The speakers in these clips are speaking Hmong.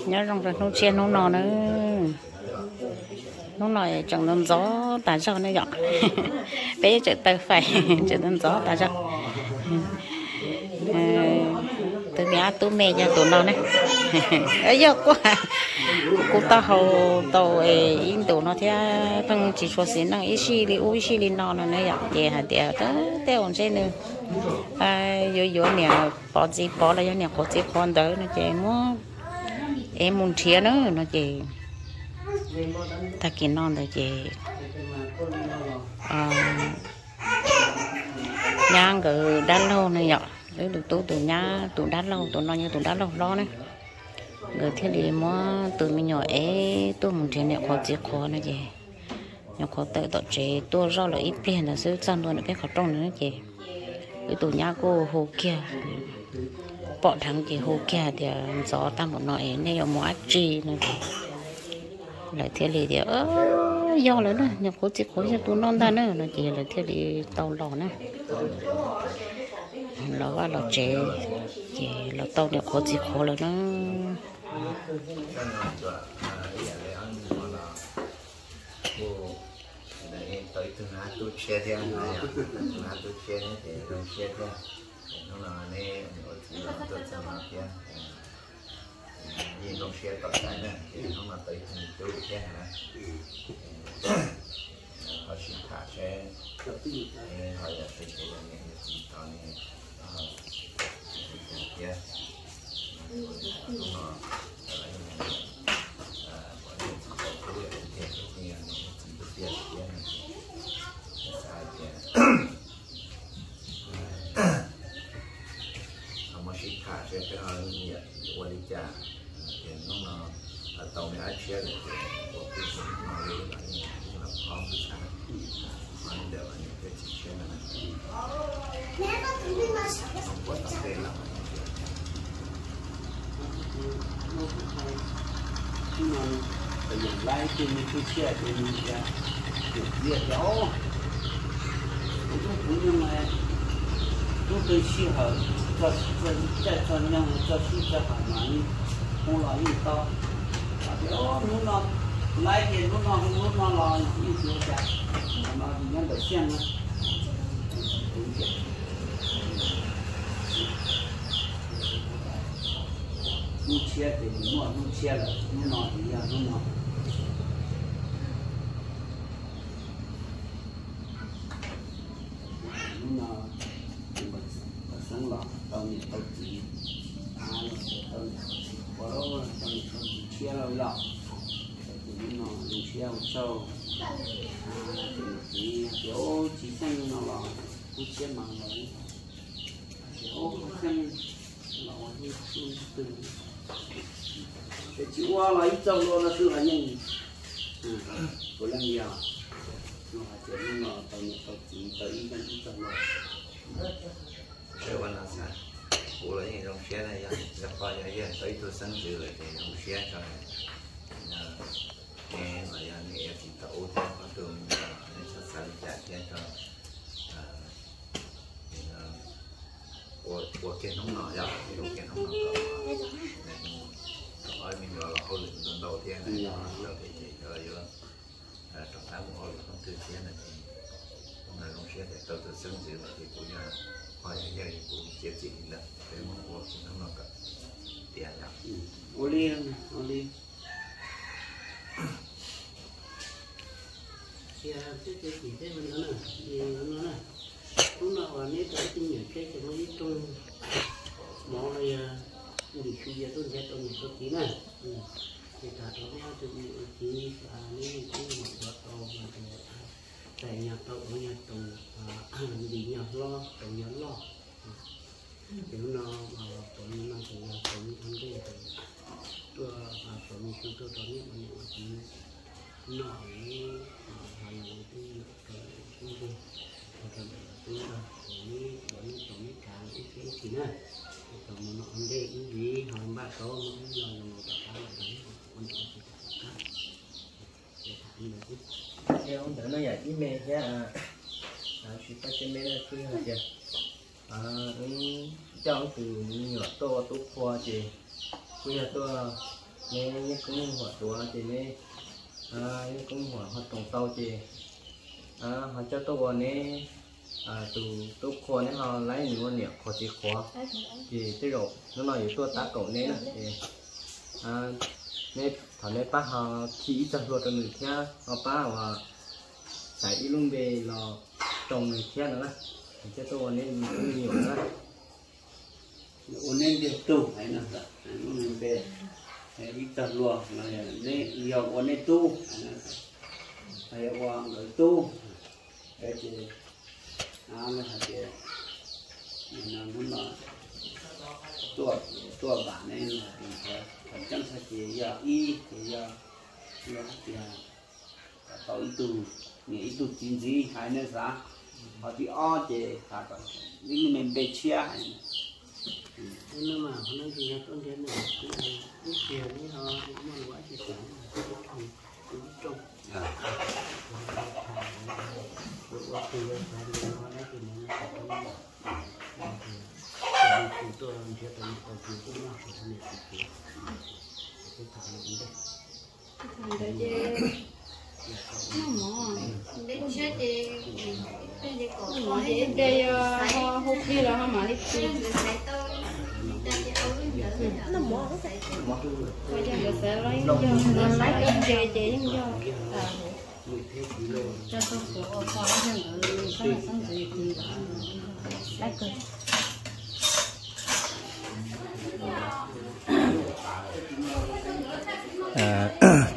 Nyob zoo rau hnub tshiab hnub no na. Hnub no tseem ntxov ntxov tas zog ne yom. Peb tseem taw fais tseem ntxov ntxov tas zog. Tus me ob tub me yog tus no ne. Yog kuj, kuv tau haus tau ib ntus no thiab pheej tsis tshua xis neej, ib sij li ub ib sij li no no ne yom, ces hais tias tej zaum ntshe nws yuav yuav niam pov txiv pov los yog niam qhuav txiv qhuav ntawd no ces muab es mus nrhiav na no ces tag kis no ntawd ces nyab nkawd dab laug ne yom, wb tus tub tus nyab tus dab laug, tus no yog tus dab laug hlob na, nkawd thiaj li muab tus me nyuam es tuaj mus nrhiav niam qhuav txiv qhuav no ces nyuam qhuav tawm tom tsev tuaj zoj lawm ib pliag ntawd xwb txog ntua ntawm peb qhov rooj ntawd ces wb tus nyab kuj hu kiag, pom dheev ces hu kiag tias ntxov tag npaum no es nej yuav mus dab tsi no ces lawv thiaj li tias yog lawm na, niam qhuav txiv qhuav yog tus no ntag na no ces lawv thiaj li tau los na, los vaj los tsev ces los tau niam qhuav txiv qhuav lawm na. Tau ib tug nab tub tshiab thiab, tus nab tub tshiab thiab ces zoo siab thiab. Hnub no neb ua txiv los tuaj txog no thiab, yeej zoo siab tau txais na, ces hnub no tau ib tug me tub thiab na. Ho sib tham seb ho yog seb ces yog niam yog txiv tau ne, thiab hnub no pom niam txiv tau tub lawm tiag, tub tiag niam txiv tub tiag lawm thiab no ces xav hais tias ho muab sib tham seb peb ho ua li cas, ces hnub no tau me ab tshiab lawm ces ua peb hnub no li los yeej los qhov xwb xav, qhov li ntawd los niam thiab txiv tshiab no na. Hnub puas tau tej los Hnub no tau yam laib tej me tub tshiab tej me tias, tus txiv tias, kuv tub kuv nyoog, tub twg sij hawm txog caij txog nyoog txog sij txog hawm mas yeej hu los yeej tau. Tias hnub no laib ces hnub no hu hnub no los yeej tsis ua cas, no nyob ntawm Xiaj no. Hnub tshiab ces nws muaj hnub tshiab lawm, hnub no ces yog hnub no. Hnub no Paj Xeeb los tau niam tau txiv, tau niam tau txiv qhuav, tau niam tau txiv tshiab lawm yom. Ces hnub no zoo siab ua tsaug, ces niam txiv tias tsis xyeej no los hnub tshiab mas los, tias xyeej los ua hnub twg, ces tsis ua los ib txog hlua no xwb los yeej puav leej yog. Hnub hais tias hnub no tau niam tau txiv tau ib leeg ib txog hlua. Seb ua no xav, kuv los yeej zoo siab na, yog qhov yog yawg tau ib tug xeeb ntxwv lawm ces zoo siab tso. Neb los yog neb tsis tau ub thiab qhov twg, neb txhob xav li cas thiab tso. Ua kiag hnub no yog, ua kiag hnub no kom ob me nyuam los hauj lwm ntau ntau thiab na, ntau thiab ces cov yuav rov qab mus hauj lwm qhov twg thiab na ces hnub no zoo siab tias tau tus xeeb ntxwv lawm ces kuv yog qhov yog yawg kuv txiav txim li lawm, peb muab ua kiag hnub no kom tiav yom. Ua li, ua li. Cia peb txiav txim peb ua no na, ua no na. Hnub no uas neb tau ib tug me nyuam tsheb ces muaj ib rooj mov los yog ntim xyu yog tuaj nrhiav tau niam tau txiv na. Ces tham rau peb ob tug me nyuam txiv, neb yeej ib yam yuav tau, txais nyog tau ua nyog tau, ntim nyog hlob tau nyog loj. Ces hnub no, hnub no ces yog tau me ntej, tuaj tau me xyu tuaj rau neb ua niam ua txiv noj, ho yog ua tub rau ntej, ua rau ntawm tub rau, neb ua neb tau neb khav ib txhis ib txhis na. Tau mus noj ua ntej ib ntsis ho npaj tau mus ib los zoo rov qab los rau neb ua niam ua txiv rov qab. Ces tham li ntawd xwb. Ntawd no yog ib me thiab, tsis tau tseb me no kuj yog hais tias wb coj wb tus me nyuam tuaj ua tub qhua ces kuj yog tuaj, neb yeej koob muag huam tuav ces neb yeej koob muag huam ho toom tau ces ho coj tuaj ua neb tus tub qhua, neb ho laib nws ua niam qhuav txiv qhuav. Ces tej zaum hnub no yuav tuaj tab kaum neb na ces neb, thov neb pab ho khi ib txoj hlua rau nws thiab ho pab uas xaiv ib lub npe los tsoo nws thiab no na. Nws thiaj tuaj ua neb tus me nyuam na. Ua neb ntiag tug hais no, lub npe ib txoj hlua, neb yog ua neb tub, yog ua nkawd tub, ces hais tias hnub no tuaj, tuaj vam neb los tseeb txhaj ces yog ib ces yog, yog hais tias kom tau ib tug niam ib tug txiv ntxiv hais nej xav. Qhov thib ob ces xav kom ib lub me npe tshiab hais. Ntawd ces noj mov, noj mov ces ib pliag yog ho hu plig los ho mam li txiv. Yog nkawd xav los yeej yog, nkawd laib kawg nce ces yeej yog.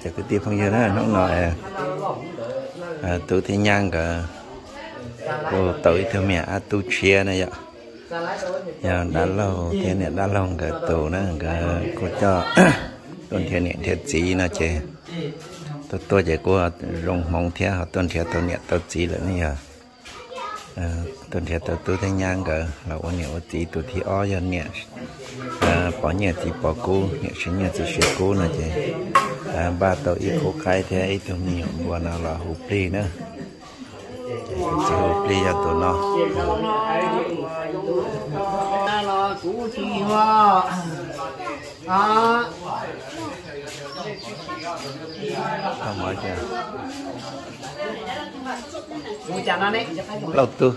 Cov kwv tij phooj ywg na, hnub no tub thiab nyab nkawd kuj tau ib tug me nyuam dab tub tshiab na yom. Yog dab laug thiab niam dab laug nkawd tus na, nkawd kuj coj tuaj nrhiav niam nrhiav txiv no ces tuaj tuaj ces kuj zoo hmoov thiab ho tuaj nrhiav tau niam tau txiv lawm ne yog. Tuaj nrhiav tau tub thiab nyab nkawd los ua niam ua txiv. Tus thib ob yog niam pov nyiaj txiv pov kub, niam siv nyiaj txiv siv kub no ces npaj tau ib khub qaib thiab ib tug me nyuam npua no los hu plig na. Txiv hu plig yog tus no. Lauj tub.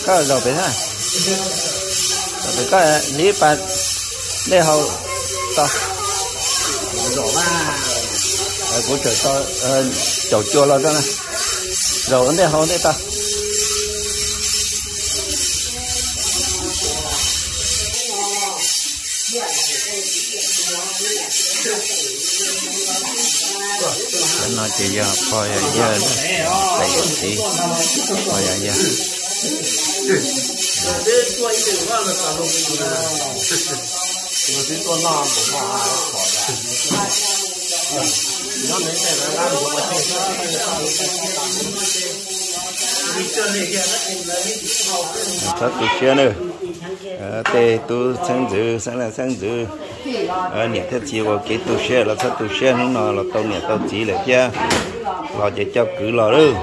Koj zaum pem na, zaum pem koj li pas dej haus tau. Kuv tseem tau caum cua los rau na, zaum ua ntej haus ntej tau. Cov no ces yog pog yog yawg, niam txiv, pog yog yawg. Txhob tu siab nawb. Tej tub xeeb ntxwv, xeeb leej xeeb ntxwv, niam thiab txiv ua kev tu siab los txhob tu siab, hnub no los tau niam tau txiv lawm thiab, los ces coj kwv los lawm.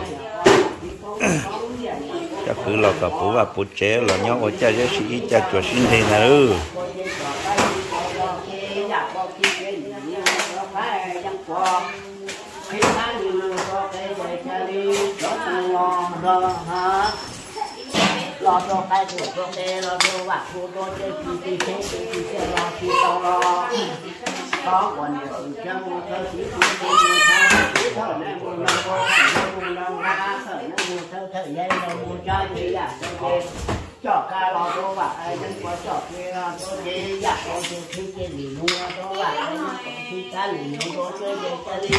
Coj kwv los kom puv vaj puv tsev los nyob ua caj zeb sib ib caj tsuas sib nqig ntag lawm. Los rau qab tus rau qe los rau vam hu rau tej tsis tsis tsheb tsis tsis tsheb los tsis tau los. Thov kom niam txiv tsawg mus thawj txiv txiv txiv mus thawj txiv thawj nej mus no mus no mus no nqa thawj nej mus thawj thawj yaj los mus tsa ces yam tau ces coj ka los rau vam yeeb kuav coj ke los rau ces yam tau ces qhib ces lim mus rau vam yeeb kuav qhib kab lim mus rau ces ces cia li.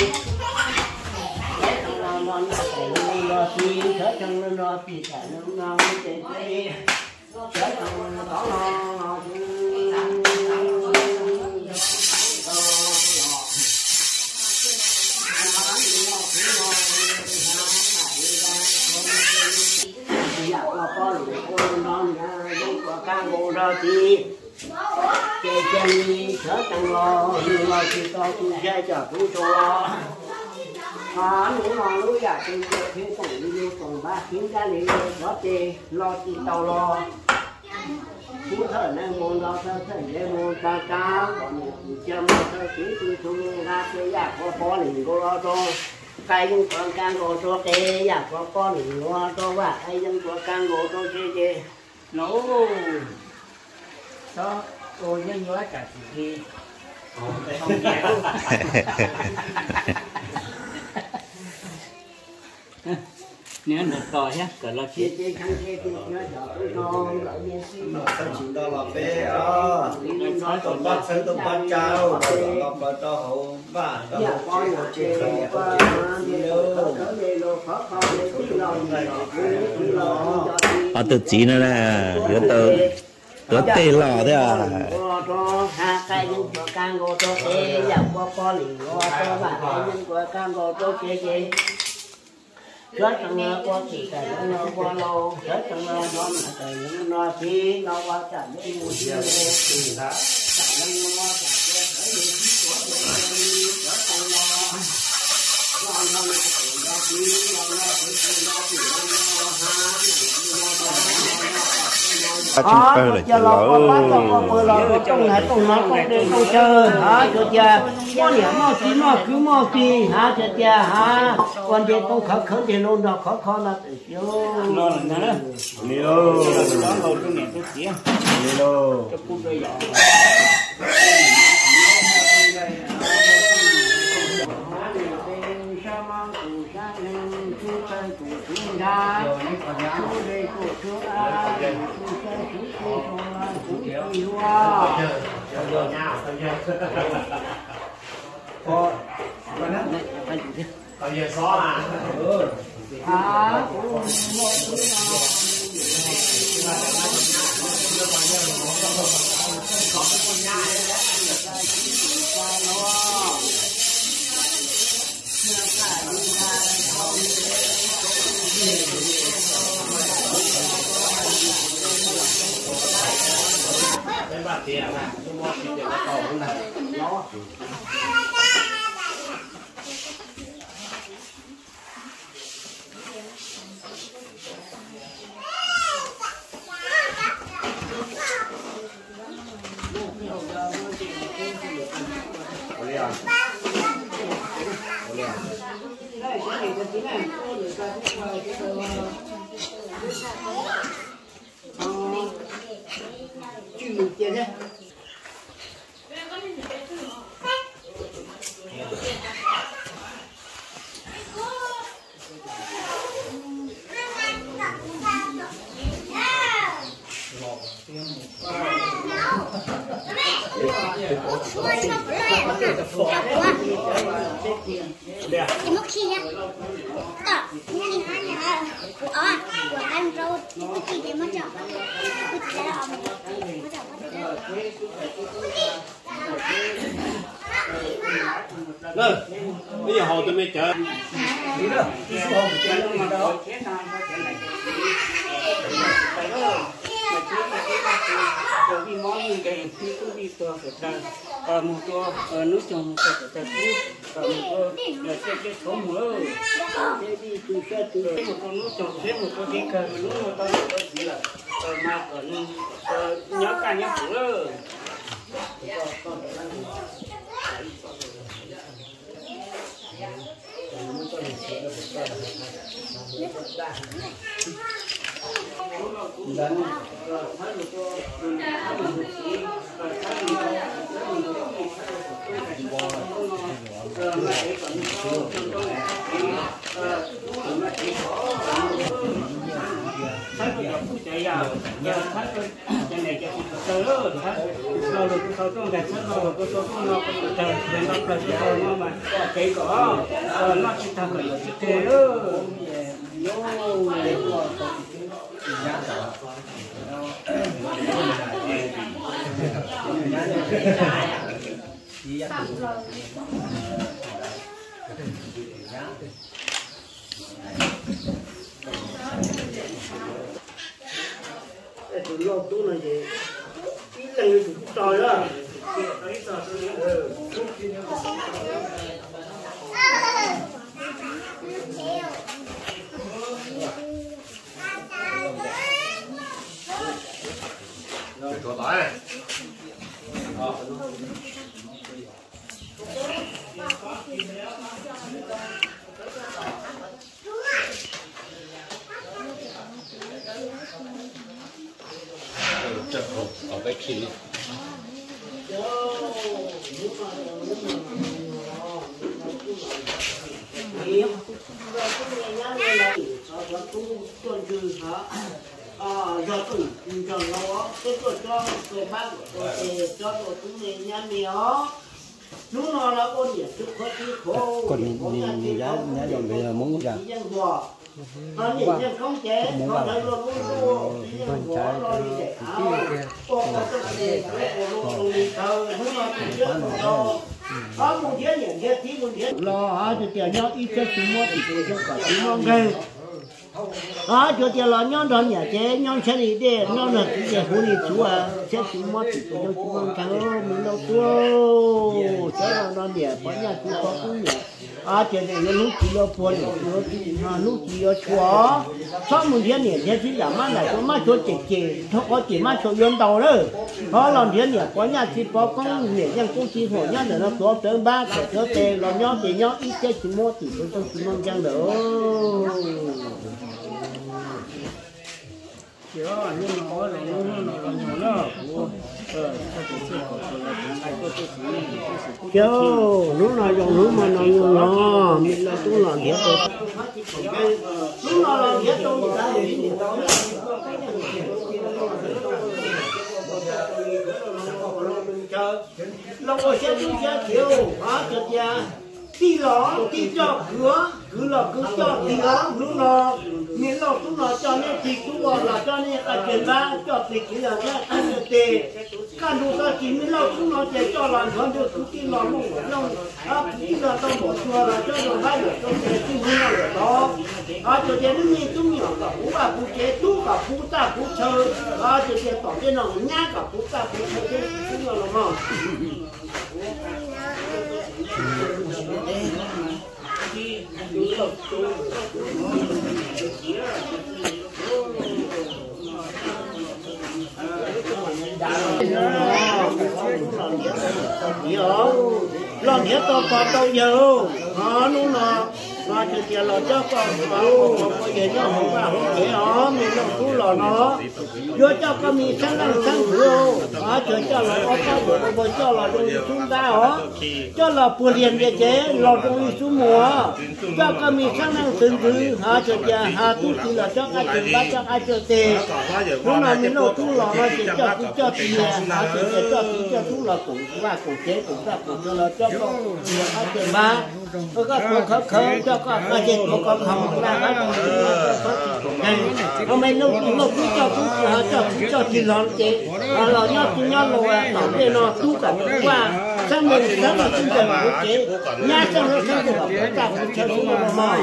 Sawv tsees los no no tais los no txiv, sawv tsees los no txiv tais los no ces cia li. Ces cia li sawv tsees los, los tsis tau tu siab coj tub rau los. Hnub no lub yam tseem ceeb pheej toom li toom npab khib nrab li xyov ces los tsis tau los. Kuv thawj neeg mus nrog thawj thawj nce mus tsa tsa, kom niam txiv cia mus thawj txiv txiv txhu mus nqa tej yam kuav pob lim nkaus los rau, nqa yeeb kuav nkag nkaus rau qe, yam kuav pob lim nkaus rau vaj, yeeb kuav nkag nkaus rau tse ces los. Txhob ua yeeb yuav tsam txim li. Nws tos thiab kom los tsev. Tsis nto los peb txhob tus pab txhawb tus pab tsa los plaws rau hauv vaj rau hauv tsev, tsev qhov niam tsev txiv. Ob tug txiv no na, yuav tau tuav tej los thiab. Nqa yeeb kuav nkag nkaus rau qe, yam kuav pob lim nkaus rau vaj, yeeb kuav nkag nkaus rau tse ces sawv tsees los ua txiv tais los no ua laus, sawv tsees los no niam tais los no txiv, no ua tsam yeeb mus txiv, tsam yeeb no tsam cia sawv yeej tib tuav cia li, sawv tsees los no niam tais los txiv los no txiv tsees los no ha. Ua tshee pawg lawm ces los. Ua pab tso ua pawg los rau tooj hais tooj no tooj dej tooj cawv, ha, tsuas tias muaj niam muaj txiv muaj kwv muaj tij, ha, tsuas tias, ha, ua nce tooj khawv khawv nce loo nrog khov kho no tawm xyoo. Peb yog haus tus me cawv. Mas tub tub tub tub, vij mob vij nkeeg, vij tub vij tuag sawv daws, mus rau hnub xyoo mus rau sawv daws tub, mus rau ntawm tej tej tshoob mus lawm. Seb mus rau hnub xyoo, seb mus rau tib kawg, hnub no tau niam tau txiv lawm, mas kom nws nyob kaj nyob huv lawm. Txhawb rau cov phooj cov ywg, txhawb rau cov niam cov txiv txhua tus, txhawb rau lawv tus sau rooj nqaij, txhawb rau lawv tus sau rooj no, txhawb rau lawv tus sau no mas kev kom noj tsis tag kom yuav tsis qeg lawm. Tus lauj tub no ces ib leeg li tus tub rog na. Yog tug nrog no peb tuaj cob tau pab kom tau tes cob rau tub me nyab me os. Hnub no los ua niam tub qhuav tib qhuav, koj niam nyab yog Hmoob ua, yeej huas, ho niam yeej koob cev, ho ntawd luag lub ntuj yeej huas los li daim av, ua qhov txoj kev ua luaj ua li ntawd, hnub no tus siab tus nto, ob mus nrhiav niam nrhiav txiv mus nrhiav los tias nyob ib txhiab tsis muab tim tus xyoo kom tsis muaj nqeeg. Os, cuag tias los nyob nrog niam ces nyob ntshaib li dej, nyob nrog txiv ces huv li txhuv, thiab tsis muab tim tus xyoo tsis muaj nqeeg. Me lauj tub, txhob los nrog niam pov nyaj tsis pov koob niam, os, ces yuav hlub txiv yuav puag niam, hlub txiv yuav tshua. Txhob mus nrhiav niam nrhiav txiv yam mab ntais, mab tshua cem cem, rau qhov cem mab tshua yuav ntau lawm. Txhob los nrhiav niam pov nyaj tsis pov koob, niam yeej koob tsis huam, nyob ntawm no tuav rawv npab txhawm rawv tes los nyob ces nyob ib txhiab tsis muab tim tus xyoo tsis muaj nqeeg ntawd. Hnub no zoo hnub no no, me lauj tub los nrhiav tau. Hnub no los nrhiav tau, los ua siab tub siab khiv, hais tias tij los tij coj kwv, kwv los kwv coj tij os. Hnub no me lauj tub no coj neb tij tub los coj neb qab kiag npab coj tij kiv los neb qab kiag tes. Kaj ntug txog tsis me lauj tub no ces coj los nrov nrog kwv tij los looj looj, kwv tij los tau npaum tsuag los coj rau npab yawm rau tes tij hnub no lawm tod. Hais tias neb me tub me nyuam kom puv vaj puv tsev, tub kom puv txaj puv chaw, hais tias tom tej no nyab kom puv txaj puv chaw thiab tub no los mog. Los nrhiav tau pog tau yawg, hnub no no tias tias los coj koj pog pog yawg nyob hauv vaj hauv tsev os, me lauj tub los no yuav coj koj me xeeb leej xeeb ntxwv, hais tias coj los ua koj pog pog coj los zoo li tub ntab os, coj los puag liag ntiaj tsev los zoo li tub muag. Coj koj me xeeb leej xeeb ntxwv, hais tias tias has tub txiv los coj qab tsev npab coj qab tsev tes. Hnub no me lauj tub los no ces coj kwv coj tij, hais tias tias coj kwv coj tub los koom vaj koom tsev koom vaj koom tsev los coj koj qab tsev npab, koj tuav khawv khawv coj koj qab tsev tuav khov khov mus npaj qab tsev, tsis muaj txoj txhob txwm nqeeg. Ho me lauj tub coj tub txiv, ho coj kwv coj tij los ces ho los nyob tub nyob laus tom ntej no tub kom puv vaj, xeeb leej xeeb ntxwv xeeb ntxwv kom puv tsev, nyab xeeb leej xeeb ntxwv kom puv txaj puv chaw xwb los mog.